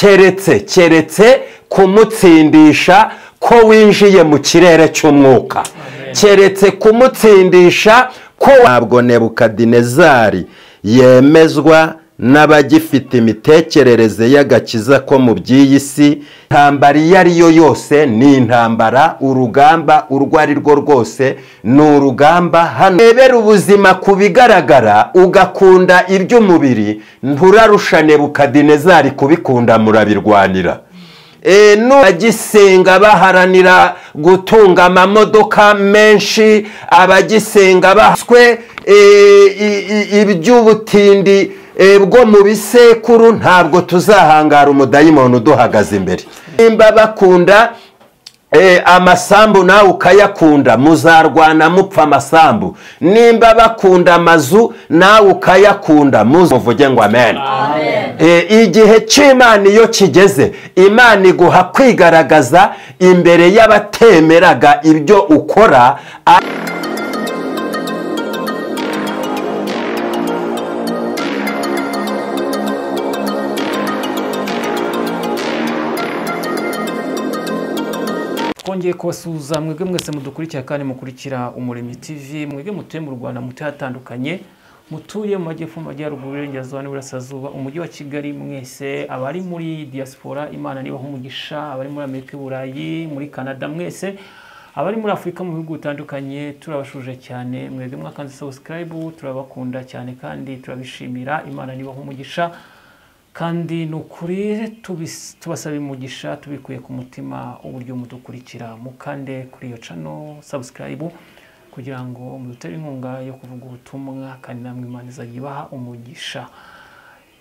Keretse kumutsindisha ko winjiye mu kirere cy'umwuka, keretse kumutsindisha ko ntabwo Nebukadinezari yemezwa n'abagifite imitekerereze y'agakiza ko mu by'iyi si. Intambara iyo ari yo yose ni intambara, urugamba urwo ari rwo rwose ni urugamba. Hano rebera ubuzima ku bigaragara, ugakunda iby'umubiri, nturarusha Nebukadinezari kubikunda, murabirwanira. Abagisenga baharanira gutunga amamodoka menshi, abagisenga baswe iby'ubutindi bwo mu bisekuru, ntabwo tuzahangara umudayimoni uduhagaze imbere. Nimba bakunda amasambu nawe ukayakunda, muzarwana mupfa amasambu. Nimba bakunda amazu nawe ukayakunda, muvuge ngo amen. Igihe cy'Imana iyo kigeze, Imana iguha kwigaragaza imbere y'abatemeraga ibyo ukora. Twongeye kubasuhuza mwebwe mwese mudukurikira kandi mukurikira Umuremyi TV, mwebwe mutuye mu Rwanda, mutuye hatandukanye, mutuye mu majyepfo, mu majyaruguru, iburengerazuba n'iburasirazuba, umujyi wa Kigali, mwese abari muri diaspora Imana nibaha umugisha, abari muri Amerika, Burayi, muri Canada, mwese abari muri Afurika mu bihugu bitandukanye, turabashuje cyane. Mwebwe mwakanze subscribe, turabakunda cyane kandi turabishimira. Imana nibaha umugisha kandi nukuri tubasaba umugisha tubikuye ku mutima uburyo mudukurikira. Mukande kuri iyo channel subscribe kugira ngo mudutere inkunga yo kuvuga ubutumwa, kandi namwe Imana izayibaha umugisha.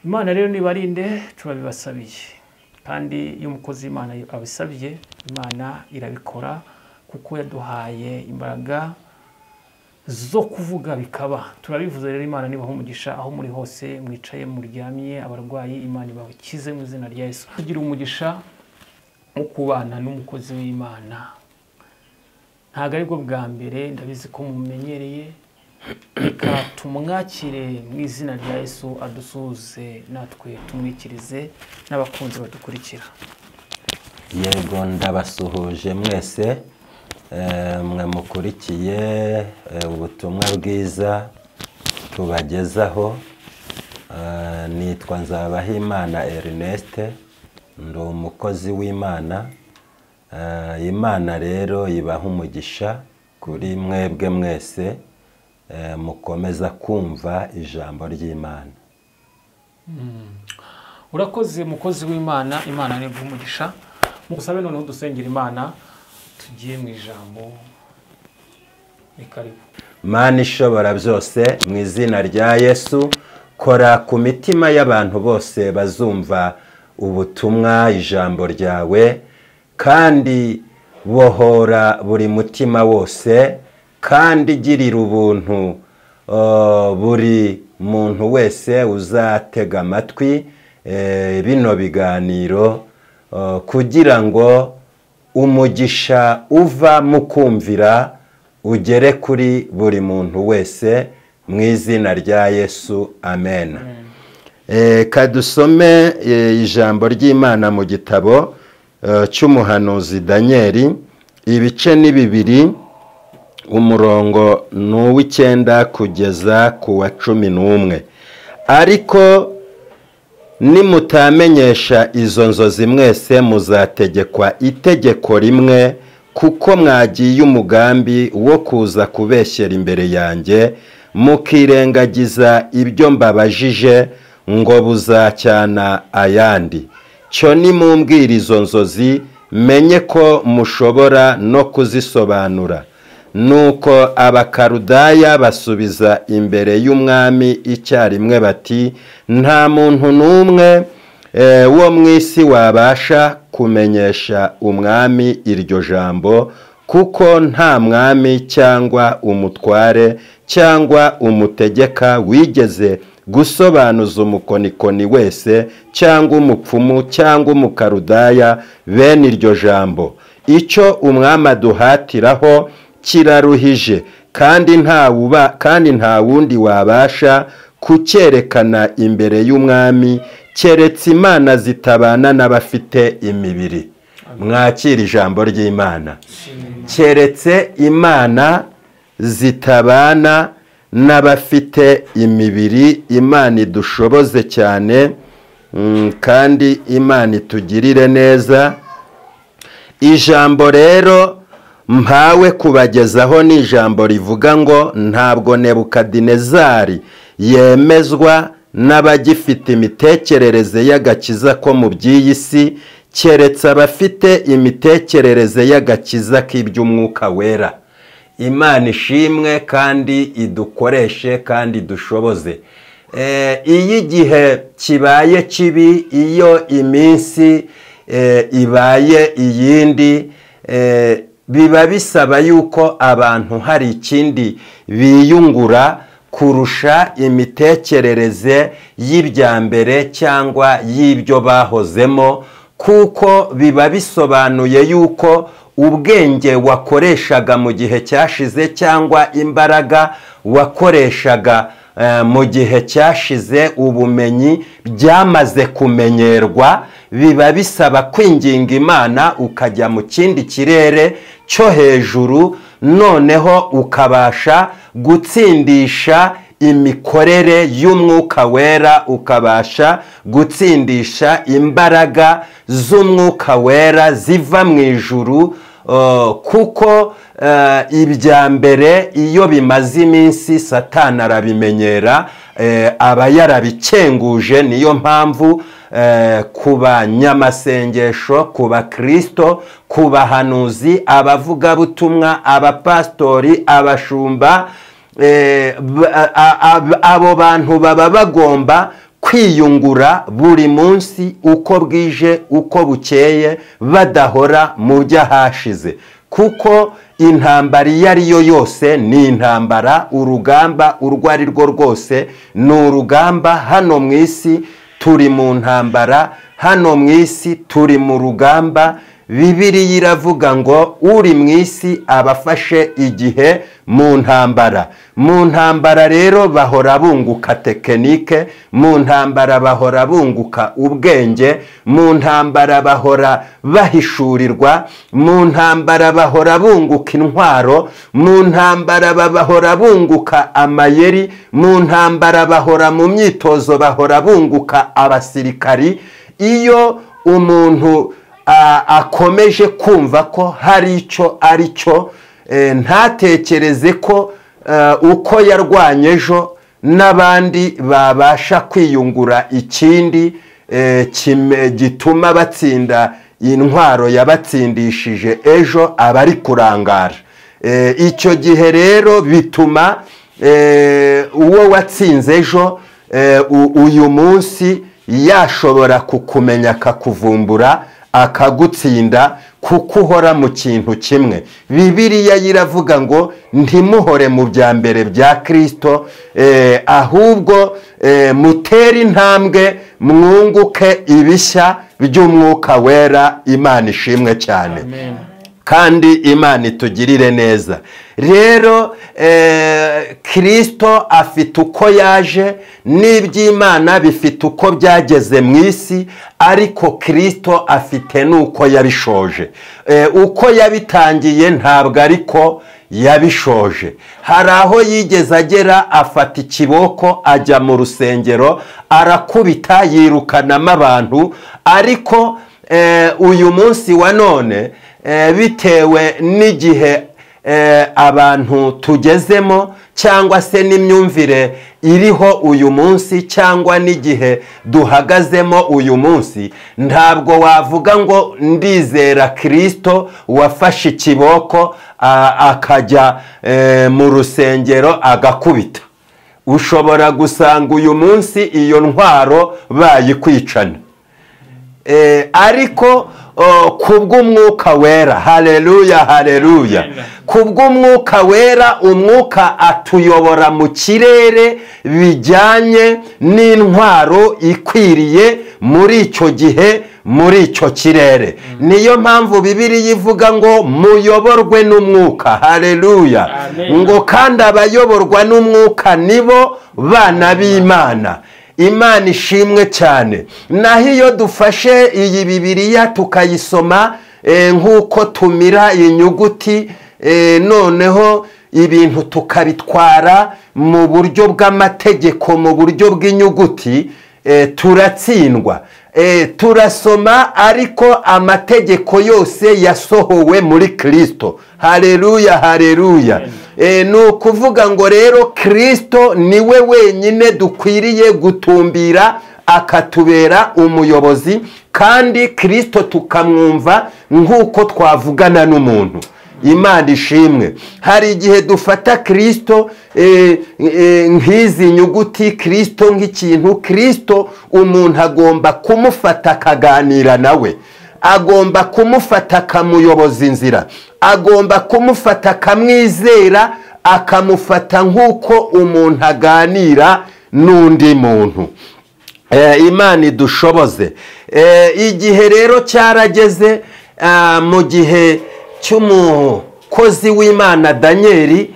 Imana rero nibarinde, turabibasabiye, kandi iyo umukozi Imana abisabye Imana irabikora, kuko yaduhaye imbaraga zo kuvuga bikaba. Turabivuze rero, Imana nibaha umugisha aho muri hose, mwicaye, muryamye, abarwayi Imana ibakize mu izina rya Yesu. Tugira umugisha wo kubana n'umukozi w'Imana. Ntabwo aribwo bwa mbere, ndabizi ko mumenyereye. Reka tumwakire mu izina rya Yesu, adusuhuze natwe tumwikirize n'abakunzi badukurikira. Yego, ndabasuhuje mwese mwe mukurikiye ubutumwa bwiza tubagezaho. Nitwa Nzabahimana Ernest, ndi umukozi w'Imana. Imana rero ibaha umugisha kuri mwebwe mwese mukomeza kumva ijambo ry'Imana. Urakoze mukozi w'Imana, Imana ni umugisha. Musabe noneho dusengera Imana tugiye mu ijambo. Ni karibu. Mana ishobora byose, mu izina rya Yesu, kora ku mitima y'abantu bose bazumva ubutumwa ijambo ryawe, kandi bohora buri mutima wose, kandi girira ubuntu buri muntu wese uzatega amatwi bino biganiro, kugira ngo umugisha uva mu kumvira ugere kuri buri muntu wese, mu izina rya Yesu, amen. Kadusome ijambo ry'Imana mu gitabo cy'umuhanuzi Danieli, ibice ni 2, umurongo ni uw'icyenda kugeza ku wa 11. Ariko nimutamenyesha izo nzozi mwese muzategekwa itegeko rimwe, kuko mwagiye umugambi wo kuza kubeshyera imbere yanjye, mukirengagiza ibyo mbabajije ngo buzacyana ayandi. Cyo nimumbwira izo nzozi, menye ko mushobora no kuzisobanura. Nuko Abakarudaya basubiza imbere y'umwami icyarimwe bati, nta muntu n'umwe wo mu isi wabasha kumenyesha umwami iryo jambo, kuko nta mwami cyangwa umutware cyangwa umutegeka wigeze gusobanuza umukonikoni wese cyangwa umupfumu cyangwa umukarudaya bene iryo jambo. Icyo umwami aduhatiraho kiraruhije, kandi nta wundi wabasha kucyerekana imbere y'umwami keretse Imana zitabana n'abafite imibiri. Mwakira ijambo ry'Imana. Keretse Imana zitabana n'abafite imibiri. Imana idushoboze cyane kandi Imana itugirire neza. Ijambo rero mpawe kubagezaho ni ijambo rivuga ngo ntabwo Nebukadinezari yemezwa n'abagifite imitekerereze y'agakiza ko mu by'iyi si, keretse abafite imitekerereze y'agakiza k'iby'umwuka wera. Imana ishimwe kandi idukoreshe kandi dushoboze. Iyo igihe kibaye kibi, iyo iminsi ibaye iyindi, biba bisaba yuko abantu hari ikindi biyungura kurusha imitekerereze y'ibya mbere cyangwa y'ibyo bahozemo, kuko biba bisobanuye yuko ubwenge wakoreshaga mu gihe cyashize cyangwa imbaraga wakoreshaga mu gihe cyashize, ubumenyi byamaze kumenyerwa. Biba bisaba kwinginga Imana ukajya mu kindi kirere cyo hejuru, noneho ukabasha gutsindisha imikorere y'umwuka wera, ukabasha gutsindisha imbaraga z'umwuka wera ziva mu ijuru, kuko ibya mbere iyo bimaze iminsi Satani arabimenyera, aba yarabikenguje. Niyo mpamvu ku banyamasengesho, ku bakristo, ku bahanuzi, abavugabutumwa, abapastori, abashumba, abo bantu baba bagomba kwiyungura buri munsi uko bwije uko bukeye, badahora mu byahashize, kuko intambara iyo ari yo yose ni intambara, urugamba urwo ari rwo rwose ni urugamba. Hano mu isi turi mu ntambara, hano mu isi turi mu rugamba. Bibiliya iravuga ngo uri mu isi abafashe igihe mu ntambara. Mu ntambara rero bahora bunguka tekinike, mu ntambara bahora bunguka ubwenge, mu ntambara bahora bahishurirwa, mu ntambara bahora bunguka intwaro, mu ntambara bahora bunguka amayeri, mu ntambara bahora mu myitozo, bahora bunguka abasirikari. Iyo umuntu akomeje kumva ko hari icyo ari cyo, ntatekereze ko uko yarwanye ejo n'abandi babasha kwiyungura ikindi gituma batsinda intwaro yabatsindishije ejo, aba ari kurangara. Icyo gihe rero bituma uwo watsinze ejo uyu munsi yashobora kukumenya akakuvumbura akagutsinda, kuko uhora mu kintu kimwe. Bibiliya iravuga ngo ntimuhore mu bya mbere bya Kristo, ahubwo mutere intambwe mwunguke ibishya by'umwuka wera. Imana ishimwe cyane. Amen. Kandi Imana itugirire neza. Rero Kristo afite uko yaje, n'iby'Imana bifite uko byageze mu isi, ariko Kristo afite n'uko yabishoje. Uko yabitangiye ntabwo ariko yabishoje. Hari aho yigeze agera afata ikiboko ajya mu rusengero arakubita yirukanamo abantu, ariko uyu munsi wa none bitewe n'igihe abantu tugezemo cyangwa se n'imyumvire iriho uyu munsi cyangwa n'igihe duhagazemo uyu munsi, ntabwo wavuga ngo ndizera Kristo wafashe ikiboko akajya mu rusengero agakubita. Ushobora gusanga uyu munsi iyo ntwaro bayikwicana. Ariko kubw'umwuka wera, haleluya haleluya, kubw'umwuka wera, umwuka atuyobora mu kirere bijyanye n'intwaro ikwiriye muri icyo gihe, muri icyo kirere. Niyo mpamvu Bibiliya ivuga ngo muyoborwe n'umwuka, haleluya, ngo kandi abayoborwa n'umwuka nibo bana b'Imana. Imana ishimwe cyane. Naho iyo dufashe iyi Bibiliya tukayisoma nk'uko tumira inyuguti, noneho ibintu tukabitwara mu buryo bw'amategeko, mu buryo bw'inyuguti, turatsindwa. Turasoma ariko amategeko yose yasohowe muri Kristo. Haleluya, haleluya. Ni ukuvuga ngo rero Kristo niwe wenyine dukwiriye gutumbira akatubera umuyobozi, kandi Kristo tukamwumva nk'uko twavugana n'umuntu. Imana ishimwe. Hari igihe dufata Kristo nk'izi nyuguti, Kristo nk'ikintu. Kristo umuntu agomba kumufata akaganira nawe, agomba kumufata akamuyoboza inzira, agomba kumufata akamwizera, akamufata nk'uko umuntu aganira n'undi muntu. Imana idushoboze. Igihe rero cyarageze mu gihe cy'umukozi w'Imana Danieli,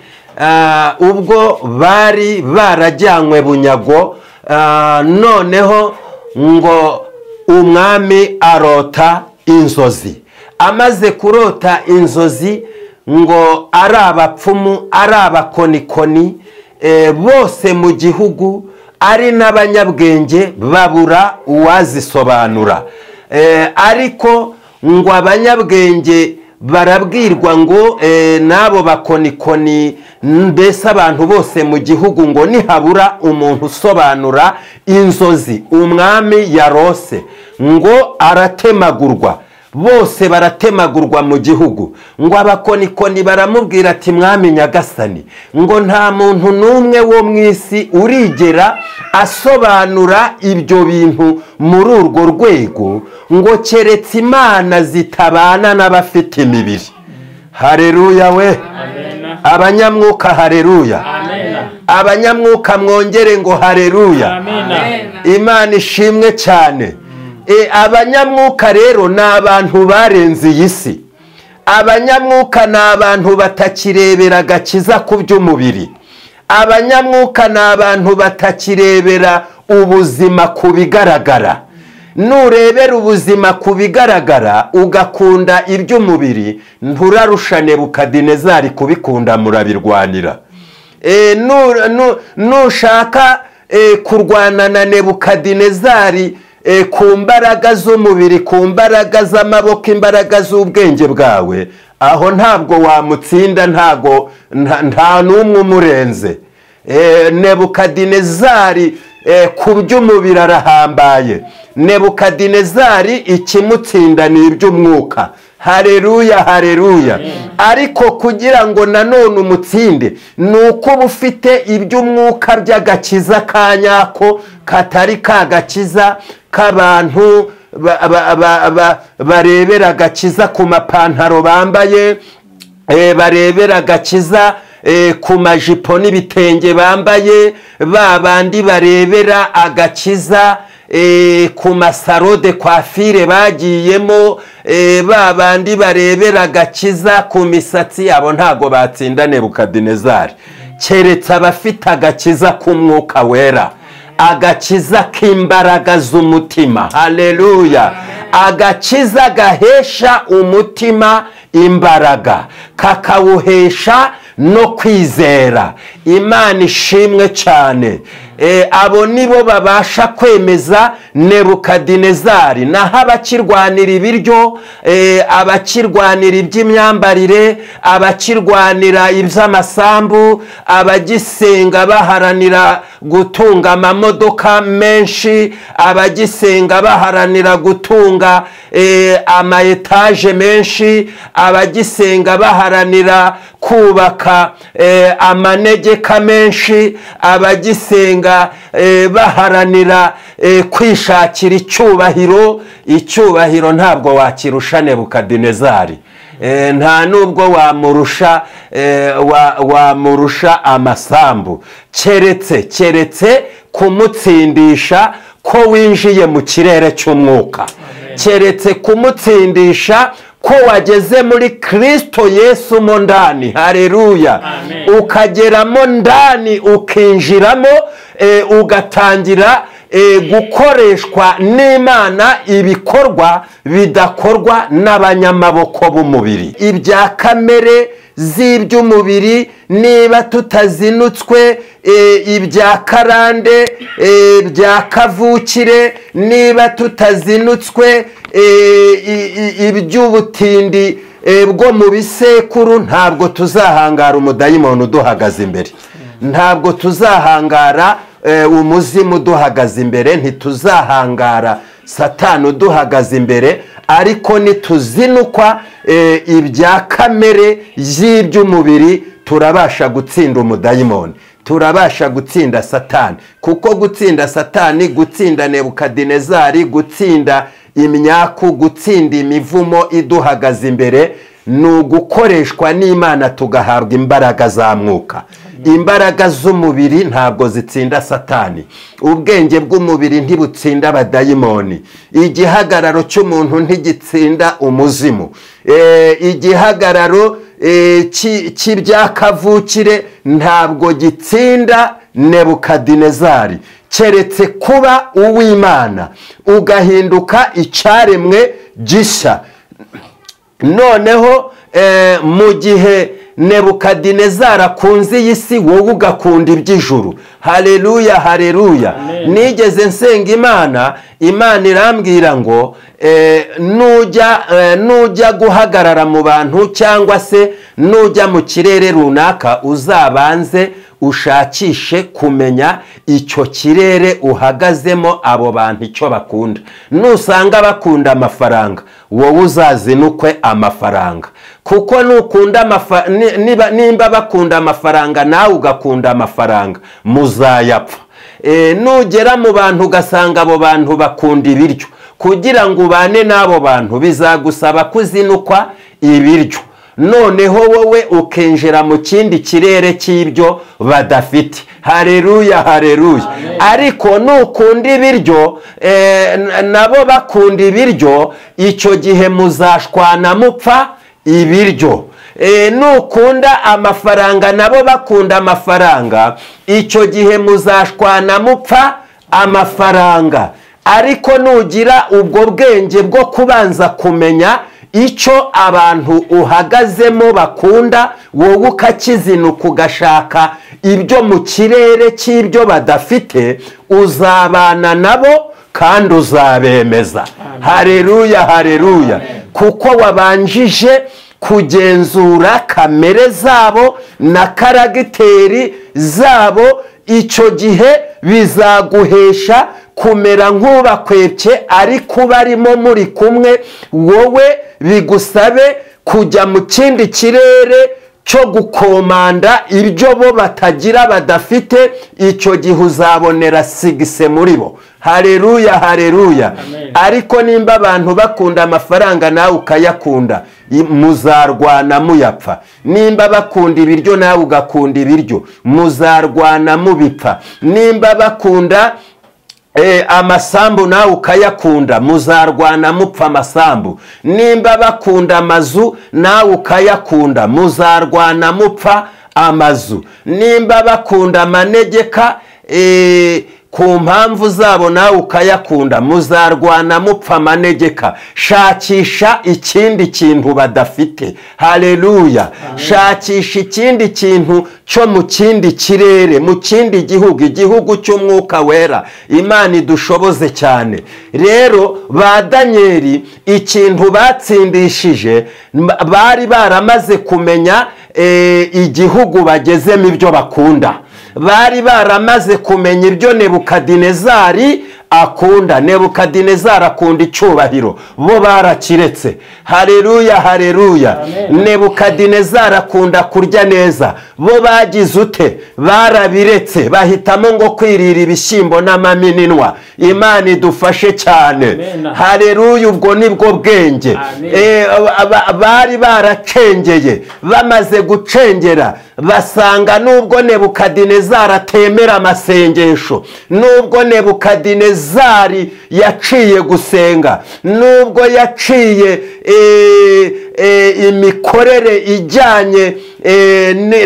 ubwo bari barajyanywe bunyago, noneho ngo umwami arota inzozi. Amaze kurota inzozi ngo ari abapfumu, ari abakonikoni, bose mu gihugu, ari n'abanyabwenge, babura uwazisobanura. Ariko ngo abanyabwenge barabwirwa ngo n'abo bakonikoni, mbese abantu bose mu gihugu, ngo nihabura umuntu usobanura inzozi umwami yarose, ngo aratemagurwa. Bose baratemagurwa mu gihugu. Ngo abakonikoni baramubwira ati mwami nyagasani, ngo nta muntu n'umwe wo mu isi urigera asobanura ibyo bintu muri urwo rwego, ngo keretse Imana zitabana n'abafite imibiri. Haleluya we. Abanyamwuka haleluya. Abanyamwuka mwongere ngo haleluya. Imana ishimwe cyane. Abanyamwuka rero ni abantu barenze iyi si. Abanyamwuka ni abantu batakirebera agakiza ku by'umubiri. Abanyamwuka ni abantu batakirebera ubuzima ku bigaragara. Nurebera ubuzima ku bigaragara ugakunda iby'umubiri, nturarusha Nebukadinezari kubikunda, murabirwanira. Nushaka kurwana na Nebukadinezari ku mbaraga z'umubiri, ku mbaraga z'amaboko, imbaraga z'ubwenge bwawe, aho ntabwo wamutsinda, ntago nta n'umwe umurenze. Nebukadinezari ku by'umubiri arahambaye. Nebukadinezari ikimutsinda ni iby'umwuka. Haleluya, haleluya. Ariko kugira ngo nanone umutsinde ni uko uba ufite iby'umwuka by'agakiza ka nyako, katari ka gakiza k'abantu barebera agakiza ku mapantaro bambaye, barebera agakiza ku majipo n'ibitenge bambaye, ba bandi barebera agakiza ku masaro de coiffure bagiyemo, ba bandi barebera agakiza ku misatsi yabo, ntago batsinda Nebukadinezari, keretse abafite agakiza k'umwuka wera, agakiza k'imbaraga z'umutima. Haleluya. Agakiza gahesha umutima imbaraga, kakawuhesha no kwizera. Imana ishimwe cyane. Abo nibo babasha kwemeza Nebukadinezari. Naho abakirwanira ibiryo, abakirwanira iby'imyambarire, abakirwanira iby'amasambu, abagisenga baharanira gutunga amamodoka menshi, abagisenga baharanira gutunga ama etaje menshi, abagisenga baharanira kubaka amanegeka menshi, abagisenga baharanira kwishakira icyubahiro. Icyubahiro ntabwo wakirusha Nebukadinezari, nta nubwo wamurusha wamurusha amasambu, keretse kumutsindisha ko winjiye mu kirere cy'umwuka, keretse kumutsindisha ko wageze muri Kristo Yesu mo ndani. Haleluya. Ukageramo ndani, ukinjiramo, ugatangira Gukoreshwa n'Imana ibikorwa bidakorwa n'abanyamaboko b'umubiri. Ibya kamere z'iby'umubiri niba tutazinutswe, ibya karande, bya kavukire niba tutazinutswe, iby'ubutindi bwo mu bisekuru, ntabwo tuzahangara umudayimoni uduhagaze imbere, ntabwo tuzahangara umuzimu uduhagaze imbere, ntituzahangara Satani uduhagaze imbere. Ariko nituzinukwa ibya kamere y'iby'umubiri turabasha gutsinda umudayimoni, turabasha gutsinda Satani. Kuko gutsinda Satani, gutsinda Nebukadinezari, gutsinda imyaku, gutsinda imivumo iduhagaze imbere ni ugukoreshwa n'Imana tugahabwa imbaraga za mwuka. Imbaraga z'umubiri ntabwo zitsinda Satani, ubwenge bw'umubiri ntibutsinda abadayimoni, igihagararo cy'umuntu ntigitsinda umuzimu, igihagararo cy'ibyakavukire ntabwo gitsinda Nebukadinezari, keretse kuba uw'Imana ugahinduka icyaremwe gishya. Noneho mu gihe Nebukadinezari akunze iyi si, wowe ugakunda iby'ijuru. Haleluya, haleluya. Nigeze nsenga Imana, Imana irambwira ngo nujya guhagarara mu bantu cyangwa se nujya mu kirere runaka, uzabanze ushakishe kumenya icyo kirere uhagazemo, abo bantu icyo bakunda. Nusanga bakunda amafaranga, wowe uzazinukwe amafaranga, kuko nukunda nimba bakunda amafaranga nawe ugakunda amafaranga, muzayapfa. Nugera mu bantu ugasanga abo bantu bakunda ibiryo, kugira ngo ubane n'abo bantu bizagusaba kuzinukwa ibiryo, noneho wowe ukinjira mu kindi kirere cy'ibyo badafite. Haleluya, haleluya. Ariko nukunda ibiryo, nabo bakunda ibiryo, icyo gihe muzashwana mupfa ibiryo. Nukunda amafaranga nabo bakunda amafaranga, icyo gihe muzashwana mupfa amafaranga. Ariko nugira ubwo bwenge bwo kubanza kumenya icyo abantu uhagazemo bakunda, wowe ukakizinuka ugashaka ibyo mu kirere cy'ibyo badafite, uzabana nabo kandi uzabemeza. Haleluya, haleluya. Kuko wabanjije kugenzura kamere zabo na karagiteri zabo, icyo gihe bizaguhesha kumera nk'ubakwepye ariko barimo muri kumwe, wowe bigusabe kujya mu kindi kirere cyo gukomanda ibyo bo batagira badafite, icyo gihe uzabonera sigise muri bo. Haleluya, haleluya. Ariko nimba abantu bakunda amafaranga nawe ukayakunda, muzarwana muyapfa. Nimba bakunda ibiryo nawe ugakunda ibiryo, muzarwana mubipfa. Nimba bakunda amasambu nawe ukayakunda, muzarwana mupfa amasambu. Nimba bakunda amazu nawe ukayakunda, muzarwana mupfa amazu. Nimba bakunda amanegeka ku mpamvu zabo nawe ukayakunda, muzarwana mupfa amanegeka. Shakisha ikindi kintu badafite. Haleluya. Shakisha ikindi kintu cyo mu kindi kirere, mu kindi gihugu, igihugu cy'umwuka wera. Imana idushoboze cyane. Rero ba Danieli ikintu batsindishije, bari baramaze kumenya igihugu bagezemo ibyo bakunda, bari baramaze kumenya ibyo Nebukadinezari akunda. Nebukadinezari akunda icyubahiro, bo barakiretse. Haleluya, haleluya. Nebukadinezari akunda kurya neza, bo bagize ute? Barabiretse, bahitamo ngo kwirira ibishyimbo n'amamininwa. Imana idufashe cyane. Haleluya. Ubwo nibwo bwenge. Bari baracengeye, bamaze gucengera basanga nubwo Nebukadinezari atemera amasengesho, nubwo Nebukadinezari yaciye gusenga, nubwo yaciye imikorere ijyanye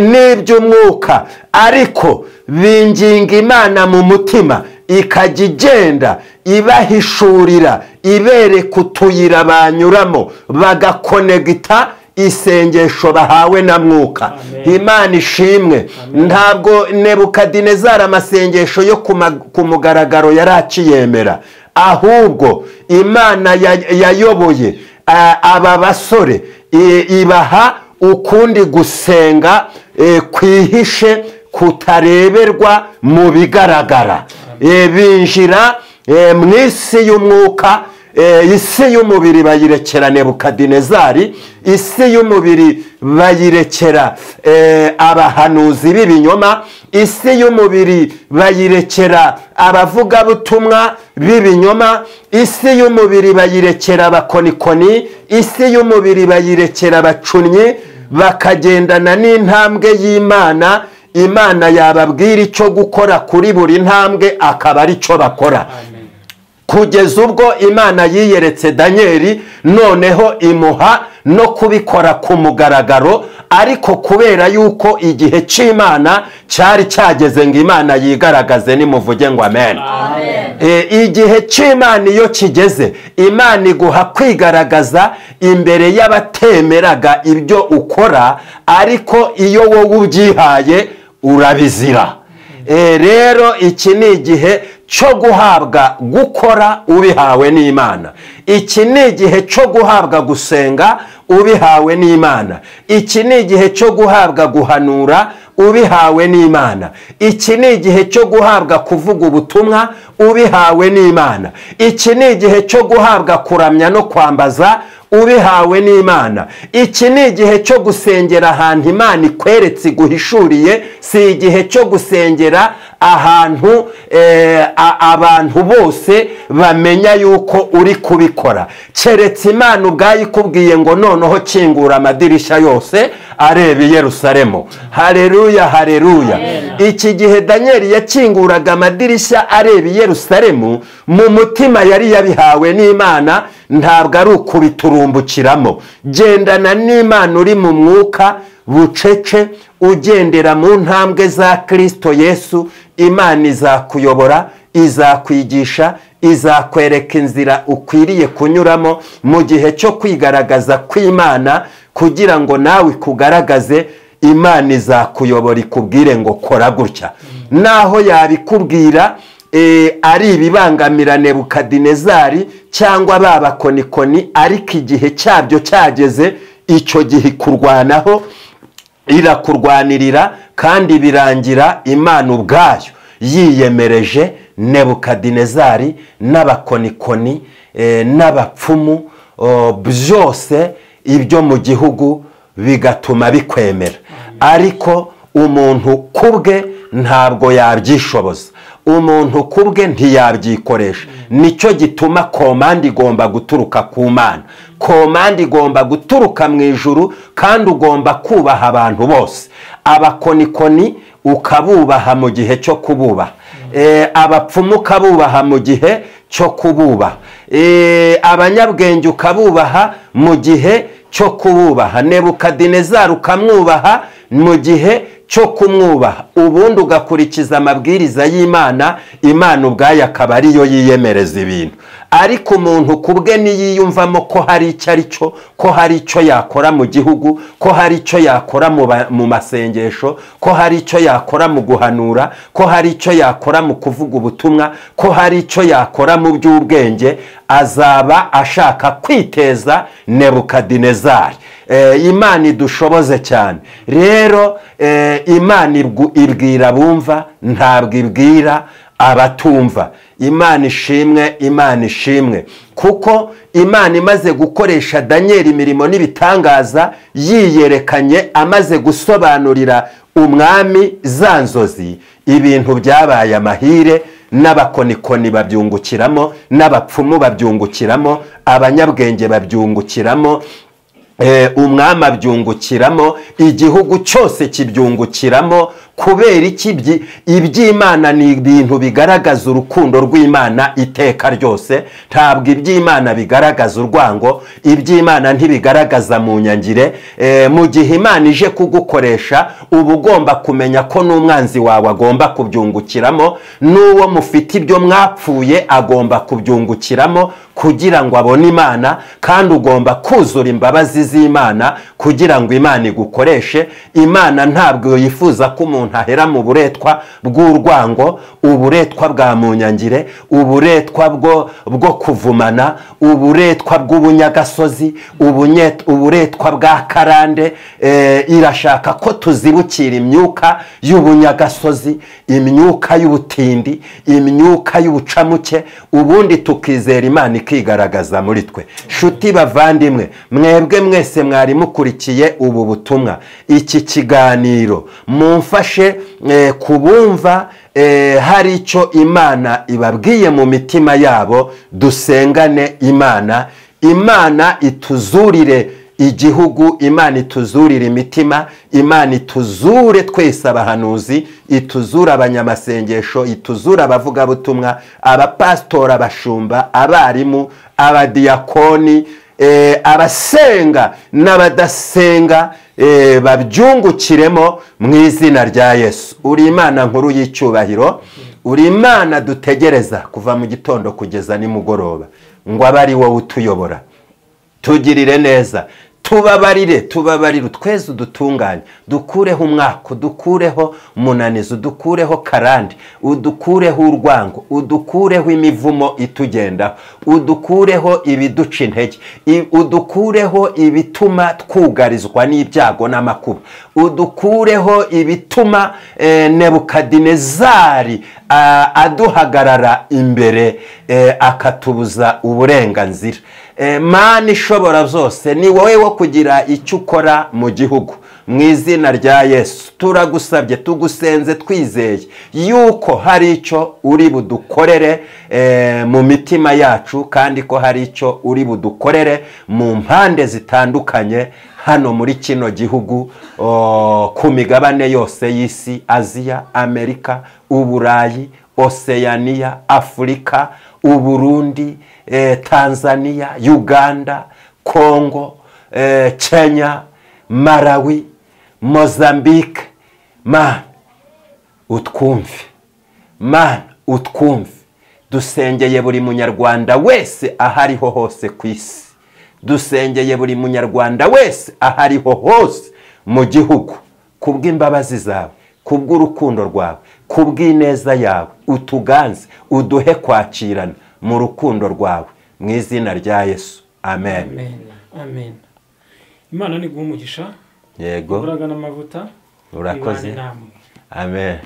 n'iby'umwuka, ariko binginga Imana mu mutima, ikajya igenda ibahishurira, ibereka utuyira banyuramo, bagakonegita isengesho bahawe na mwuka. Imana ishimwe. Ntabwo Nebukadinezari amasengesho yo ku mugaragaro yari akiyemera, ahubwo Imana yayoboye aba basore ibaha ukundi gusenga kwihishe kutareberwa mu bigaragara. Binjira mu isi y'umwuka, isi y'umubiri bayirekera Nebukadinezari, isi y'umubiri bayirekera abahanuzi b'ibinyoma, isi y'umubiri bayirekera abavugabutumwa b'ibinyoma, isi y'umubiri bayirekera abakonikoni, isi y'umubiri bayirekera abacunnyi, bakagendana n'intambwe y'Imana. Imana yababwira icyo gukora kuri buri ntambwe akaba ari cyo bakora, kugeza ubwo Imana yiyeretse Danieli, noneho imuha no kubikora ku mugaragaro. Ariko kubera yuko igihe cy'Imana cyari cyageze ngo Imana yigaragaze, nimuvuge ngo amen. Igihe cy'Imana iyo kigeze, Imana iguha kwigaragaza imbere y'abatemeraga ibyo ukora, ariko iyo wowe ubyihaye urabizira. Rero iki ni igihe cyo guhabwa gukora ubihawe n'Imana. Iki ni igihe cyo guhabwa gusenga ubihawe n'Imana. Iki ni igihe cyo guhabwa guhanura ubihawe n'Imana. Iki ni igihe cyo guhabwa kuvuga ubutumwa ubihawe n'Imana. Iki ni igihe cyo guhabwa kuramya no kwambaza ubihawe n'Imana. Iki ni igihe cyo gusengera ahantu Imana ikweretse iguhishuriye, si igihe cyo gusengera ahantu abantu bose bamenya yuko uri kubikora. Keretse Imana ubwayo ikubwiye ngo noneho kingura amadirishya yose areba i Yerusalemu. Haleluya, haleluya. Iki gihe Danieli yakinguraga amadirishya areba i Yerusalemu, mu mutima yari yabihawe n'Imana, ntabwo ari ukubiturumbukiramo. Gendana n'Imana uri mu mwuka bucece, ugendera mu ntambwe za Kristo Yesu. Imana izakuyobora, izakwigisha, izakwereka inzira ukwiriye kunyuramo mu gihe cyo kwigaragaza kw'Imana, kugira ngo nawe ikugaragaze. Imana izakuyobora ikubwire ngo kora gutya. Naho yabikubwira ari ibibangamira Nebukadinezari cyangwa babakonikoni, ariko igihe cyabyo cyageze, icyo gihe ikurwanaho, irakurwanirira, kandi birangira Imana ubwayo yiyemereje Nebukadinezari n'abakonikoni n'abapfumu, byose ibyo mu gihugu bigatuma bikwemera. Ariko umuntu kubwe ntabwo yabyishoboza, umuntu kubwe ntiyabyikoresha. Nicyo gituma komande igomba guturuka ku Mana, komande igomba guturuka mu ijuru, kandi ugomba kubaha abantu bose. Abakonikoni ukabubaha mu gihe cyo kububaha, abapfumu ukabubaha mu gihe cyo kububaha, abanyabwenge ukabubaha mu gihe cyo kububaha, Nebukadinezari ukamwubaha mu gihe cyo kumwubaha, ubundi ugakurikiza amabwiriza y'Imana. Imana ubwayo akaba ariyo yiyemereza ibintu. Ariko umuntu kubwe niyiyumvamo ko hari icyo ari cyo, ko hari icyo yakora mu gihugu, ko hari icyo yakora mu masengesho, ko hari icyo yakora mu guhanura, ko hari icyo yakora mu kuvuga ubutumwa, ko hari icyo yakora mu by'ubwenge, azaba ashaka kwiteza Nebukadinezari. Imana idushoboze cyane. Rero Imana ibwira bumva, ntabwo ibwira abatumva. Imana ishimwe, Imana ishimwe. Kuko Imana imaze gukoresha Danieli imirimo n'ibitangaza, yiyerekanye amaze gusobanurira umwami za nzozi, ibintu byabaye amahire, n'abakonikoni babyungukiramo, n'abapfumu babyungukiramo, abanyabwenge babyungukiramo, Umwami abyungukiramo, igihugu cyose kibyungukiramo. Kubera iki? Iby'Imana ni ibintu bigaragaza urukundo rw'Imana iteka ryose. Ntabwo iby'Imana bigaragaza urwango, iby'Imana ntibigaragaza mu nyangire. Mu gihe Imana ije kugukoresha, uba ugomba kumenya ko n'umwanzi wawe agomba kubyungukiramo, n'uwo mufite ibyo mwapfuye agomba kubyungukiramo kugira ngo abone Imana. Kandi ugomba kuzura imbabazi z'Imana kugira ngo Imana igukoreshe. Imana ntabwo yifuza ko umuntu ahera mu buretwa bw'urwango, uburetwa bwa munyangire, uburetwa bwo kuvumana, uburetwa bw'ubunyagasozi, uburetwa bwa karande. Irashaka ko tuzibukira imyuka y'ubunyagasozi, imyuka y'ubutindi, imyuka y'ubucamuke, ubundi tukizera Imana ikigaragaza muri twe. Shuti bavandimwe, mwebwe mwese mwari mukurikiye ubu butumwa, iki kiganiro, mumfashe kubumva hari icyo Imana ibabwiye mu mitima yabo. Dusengane Imana, Imana ituzurire igihugu, Imana ituzurire imitima, Imana ituzure twese abahanuzi, ituzure abanyamasengesho, ituzure abavugabutumwa, abapasitori, abashumba, abarimu, abadiyakoni, abasenga n'abadasenga, babyungukiremo mu izina rya Yesu. Uri Imana nkuru y'icyubahiro, uri Imana dutegereza kuva mu gitondo kugeza nimugoroba ngo abe ari wowe utuyobora. Tugirire neza, tubabarire, tubabarire, utweze, udutunganye, dukureho umwaka, udukureho umunanizo, udukureho karande, udukureho urwango, udukureho imivumo itugendaho, udukureho ibiduca intege, udukureho ibituma twugarizwa n'ibyago n'amakuba, udukureho ibituma Nebukadinezari aduhagarara imbere akatubuza uburenganzira. Mana ishobora byose, ni wowe wo kugira icyo ukora mu gihugu. Mu izina rya Yesu turagusabye, tugusenze twizeye yuko hari icyo uri budukorere mu mitima yacu, kandi ko hari icyo uri budukorere mu mpande zitandukanye hano muri kino gihugu, ku migabane yose y'isi, Aziya, Amerika, Uburayi, Oseyaniya, Afurika, Uburundi, Tanzania, Uganda, Kongo, Kenya, Malawi, Mozambique. Mana utwumve, Mana utwumve. Dusengeye buri munyarwanda wese ahariho hose ku isi, dusengeye buri munyarwanda wese ahariho hose mu gihugu, kubw'imbabazi zawe, kubw'urukundo rwawe, kubw'ineza yawe, utuganze, uduhe kwakirana mu rukundo rwawe, mu izina rya Yesu, amen. Amen, amen. Imana ni guha umugisha. Yego. Imbaraga n'amavuta. Urakoze. Ibane namwe. Amen.